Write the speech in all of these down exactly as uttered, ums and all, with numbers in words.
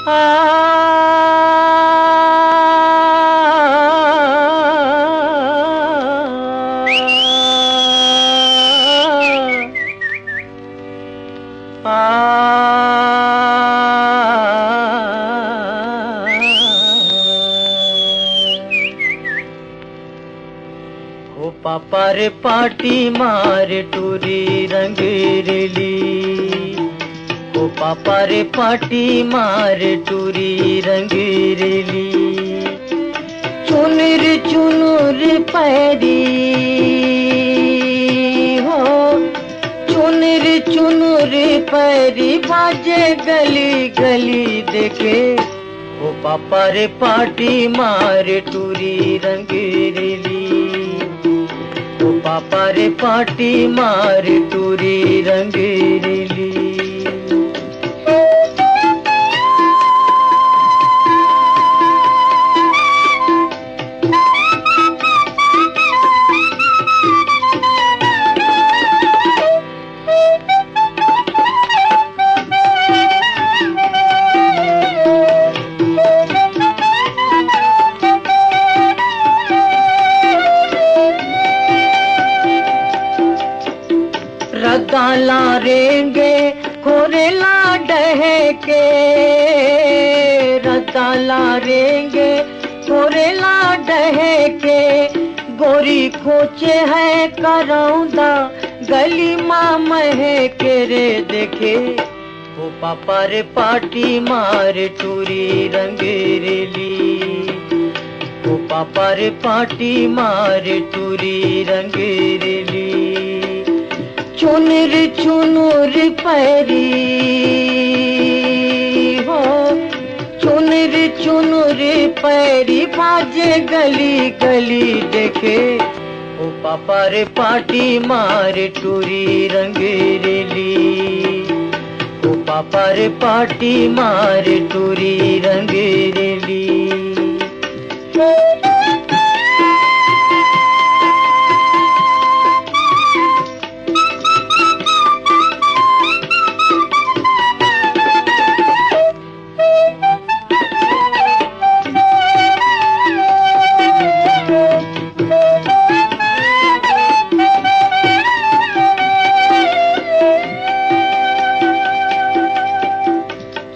आ, आ, ओ पापा रे पाटी मार टूरी रंग रेली, ओ पापा रे पाटी मार टूरी रंग रेली। चुनुर चुनुर पैरी हो, चुनुर चुनुर पैरी बाजे गली गली देखे। ओ पापा रे पाटी मार टूरी रंग रेली, ओ पापा रे पाटी मार टूरी रंग रेली। रद्दा ला रेंगे, खोरे ला डहे के, रद्दा ला रेंगे, खोरे ला डहे के, गोरी खोचे है करौंदा, गली मा महे के रे देखे। ओ पापा रे पाटी मार टूरी रंग रेली, ओ पापा रे पाटी मार टूरी रंग रेली। चुनुर चुनुर पैरी हो, चुनुर चुनुर पैरी बाजे गली गली देखे। ओ पापा रे पाटी मार टूरी रंग रेली, ओ पापा रे पाटी मार टूरी रंग रेली।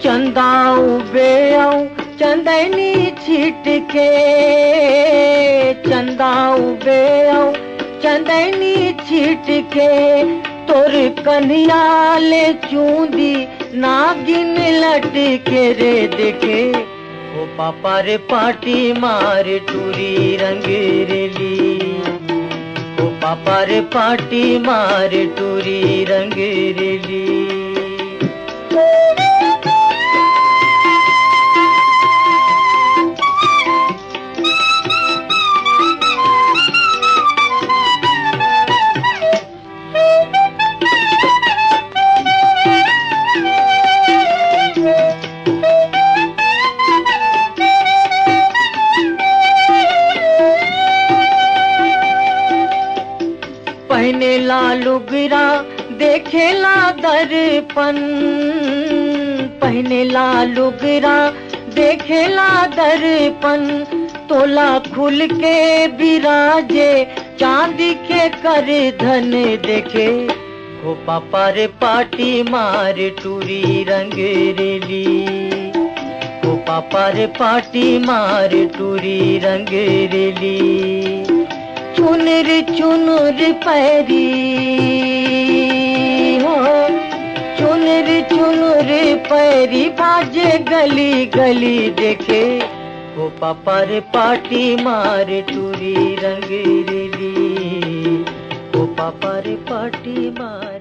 चंदा उबे अउ चंदनी छिटके, चंदा उबे अउ चंदनी छिटके, तोर कन्हिया ले चूंदी नागिन लटके रे देखे। ओ पापा रे पाटी मार टूरी रंग रेली, ओ पापा रे पाटी मार टूरी रंग रेली। पहने ला लुगरा देखे ला दर्पण, पहने ला लुगरा देखे ला दर्पण, तोला खुल के बिराजे चांदी के करधन देखे। ओ पापा रे पाटी मार टूरी रंग रेली, ओ पापा रे पाटी मार टूरी रंग रेली। चुनुर चुनुर पैरी हो, चुनुर चुनुर पैरी बाजे गली गली देखे। ओ पापा रे पाटी मार टूरी रंग रेली, ओ पापा रे पाटी मार